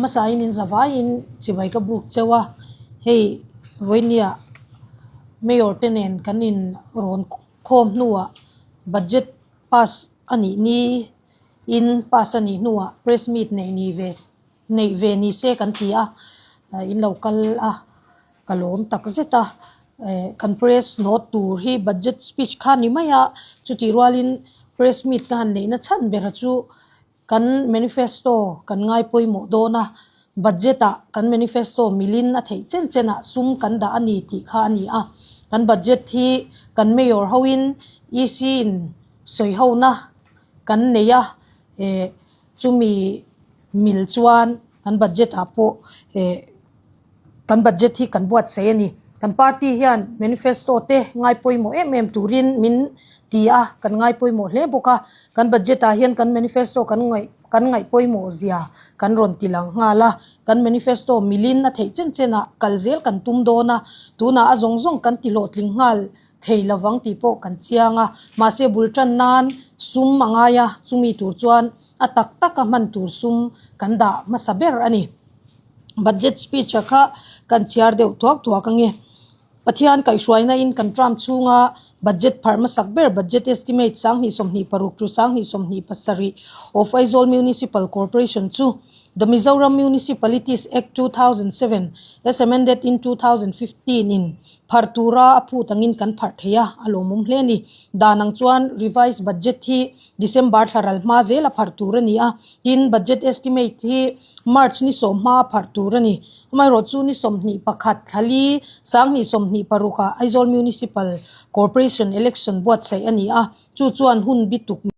Hmasain in zavaiin chibai ka buk cheu a, hei vawinia Mayor te nen kan in rawn khawm hnuah budget pass a nih ni in pass a nih hnuah press meet neih ni ve neih ve ni se kan ti a, in lo kal a ka lawm tak zet a, kan press note tur hi budget speech kha a ni mai a, chutih rualin press meet ka han neihna chhan ber chu Kan manifesto kan ngai pawimawh dawn a, budget ah kan manifesto milin a theih chen chen ah sum kan dah a ni tih kha a ni a. Kan budget hi kan mayor hoin EC in sawi hona kan nei a, eh chumi mil chuan kan budget ah pawh eh Kan budget hi kan buatsaih a ni. Kan party hian manifesto te ngai pawimawh em em turin min ti a, kan ngai pawimawh hle bawk a. Kan budget ah hian kan manifesto kan ngaih kan ngaih pawimawh zia kan rawn ti lang nghal a. Kan manifesto milin a theih chen chen ah kal zel kan tum dawn a, tunah a zawng zawng kan ti hlawhtling nghal thei lovang tih pawh kan chiang a. Mahse bul tan nan sum a ngai a, chumi tur chuan a tak tak a hman tur sum kan dah hmasa ber a ni. Budget speech a kha kan chhiar deuh thuak thuak ange. Pathian kaihhruaina in kan term chhunga budget pharh hmasak ber budget estimate 2026 to 2027 of Aizawl Municipal Corporation chu The Mizoram Municipalities Act 2007 as amended in 2015 in Pharh tura a phut angin kan pharh thei a, a lawmawm hle a ni. Dan ang chuan revised budget hi December thla ral hma zel a pharh tur a ni a, tin budget estimate hi March ni 10 hma a pharh tur a ni. Amaherawh chu ni 21 thla li 2026 ah Aizawl Municipal Corporation election buatsaih a ni a, chu chuan hun bituk.